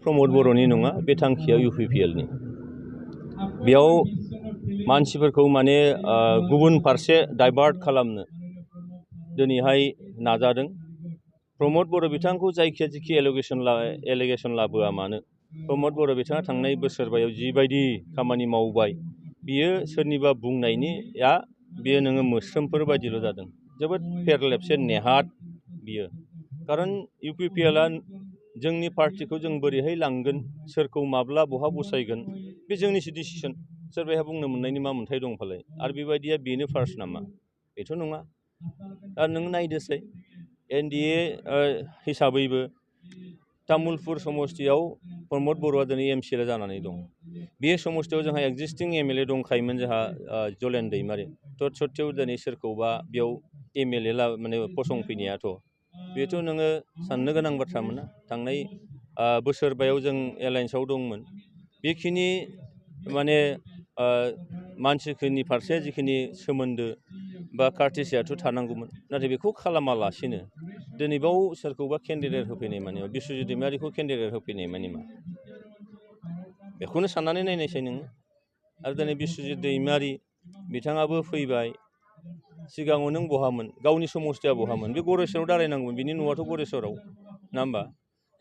प्रमद बर'नि नङा, बे थांखिया UPPLनि। बेयाव मानसिफोरखौ माने गुबुन फारसे डाइभार्ट खालामनो दिनैहाय नाजादों। प्रमद बर' बिथांखौ जायखिया जिखि एलिगेसन लाबोआ मानो, प्रमद बर' बिथाङा थांनाय बोसोरबायाव जिबायदि खामानि मावबाय, बियो सोरनिबा बुंनायनिया बियो नोङो मोस्रोमफोर बायदिल' जादों। जोबोद फेरलेबसे नेहाथ बियो। खारन UPPLआ जोंनि पार्टिखौ जों बोरैहाय लांगोन, सोरखौ माब्ला बहा बसायगोन, बे जोंनिसो डिसिसन। सोरबाया बुंनो मोननायनि मा मोन्थाय दं फालाय? आरो बेबायदिया बेनो फार्स्ट नामा? बेथ' नङा। दा नों नायदोसै NDA हिसाबैबो तामुलपुर समस्तियाव प्रमद बर'आ दिनै MCL जानानै दं। बे समस्तियाव जोंहा एक्जिस्टिं MLA दंखायोमोन, जोंहा जलेन दैमारि। तत्सत्तेव दिनै सोरखौबा बेयाव MLA माने फसंफैनायाथ' बेथ' नोङो साननो गोनां बाथ्रामोन ना। थांनाय बोसोरबायाव जों एलायन्सआव दंमोन। बेखिनि माने मानसिफोरनि फारसे जिखिनि सोमोन्दो बा कार्टेसियाथ' थानांगौमोन, नाथाय बेखौ खालामालासिनो दिनैबाव सोरखौबा केन्डिडेट होफैनाय माने बिस्वजित दैमारिखौ केन्डिडेट होफैनाय माने मा? बेखौनो साननानै नायनायसै नोङो। आरो दिनै बिस्वजित दैमारि बिथाङाबो फैबाय। सिगाङाव नों बहामोन? गावनि समस्तिया बहामोन? बे गरेस्वराव दारायनांगौमोन। बिनि न'आथ' गरेस्वराव, नङा होमबा?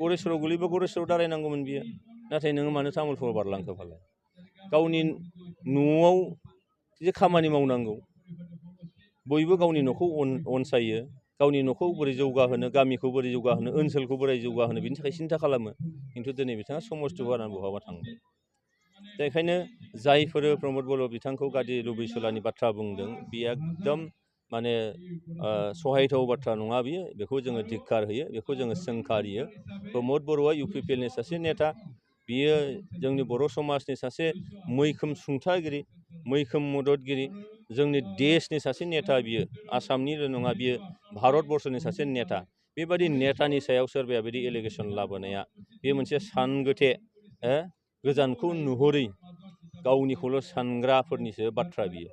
गरेस्वराव गोलैबा गरेस्वराव दारायनांगौमोन बियो। नाथाय नोङो मानो तामुलपुराव बारलांखो फालाय? गावनि न'आव जे खामानि मावनांगौ, बयबो गावनि न'खौ अनसायो, गावनि न'खौ बोरै जौगाहोनो, गामिखौ बोरै जौगाहोनो, ओनसोलखौ बोरै जौगाहोनो, बिनि थाखाय सिन्था खालामो। खिन्थु दिनै बिथाङा समस्तिखौ गारनानै बहाबा थांबाय। दा बेखायनो जायफोर प्रमद बर' बिथांखौ गाज्रि लुबैसुलानि बाथ्रा बुंदों, बेयो एकदम माने सहायथाव बाथ्रा नङा बियो। बेखौ जोङो धिक्कार होयो, बेखौ जोङो सोंखारियो। प्रमद बर'आ UPPLनि सासे नेता। बियो जोंनि बर' समाजनि सासे मैखोम सुंथागिरि, मैखोम मददगिरि, जोंनि देशनि सासे नेता बियो। आसामनिल' नङा, बियो भारतबर्सनि सासे नेता। बेबायदि नेतानि सायाव सोरबाया बिदि एलिगेसन लाबोनाया बे मोनसे सानगोथे, गोजानखौ नुहुरै गावनिखौल' सानग्राफोरनिसो बाथ्रा बियो।